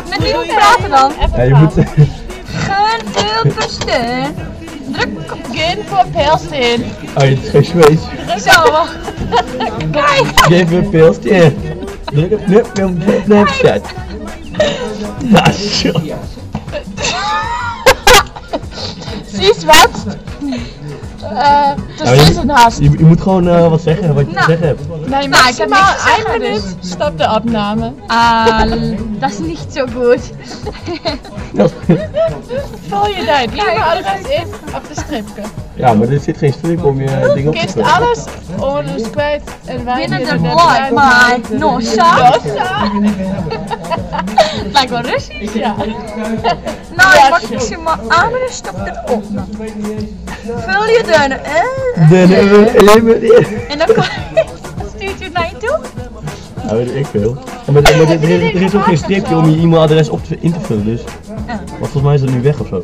Met wie moet ik praten dan? Ja, je moet... Gun veel steun. Druk op Gun voor Pelsten. Oh, het is geen Zweeds. Zo, wacht. Kijk. Geef me een pilsje. Druk op knop, knop, knop, knop, zet. Ja, zo. Sies wat? Ja, maar Het is een haast. Je moet gewoon wat zeggen, wat je te Nou. zeggen hebt. Nee, Nou, ik heb maximaal niks te zeggen, één minuut. Stop de opname. Ah, dat is niet zo goed. Vul je daar e-mailadres in op de stripje. Ja, maar er zit geen strip om je ding op te Kinst vullen. alles ons kwijt en wij Binnen de willen mooi, maar Nossa. Nossa. Lijkt wel Russisch. Ja. Nou, Ja, maximaal één minuut stop de opname. Vul je de Nee, nee, nee, nee, nee. En dan kan stuurt u het naar je toe. Ja, weet ik veel. Ja, maar er is ook geen stripje om je e-mailadres in te vullen, dus. Ja. Want volgens mij is dat nu weg of zo.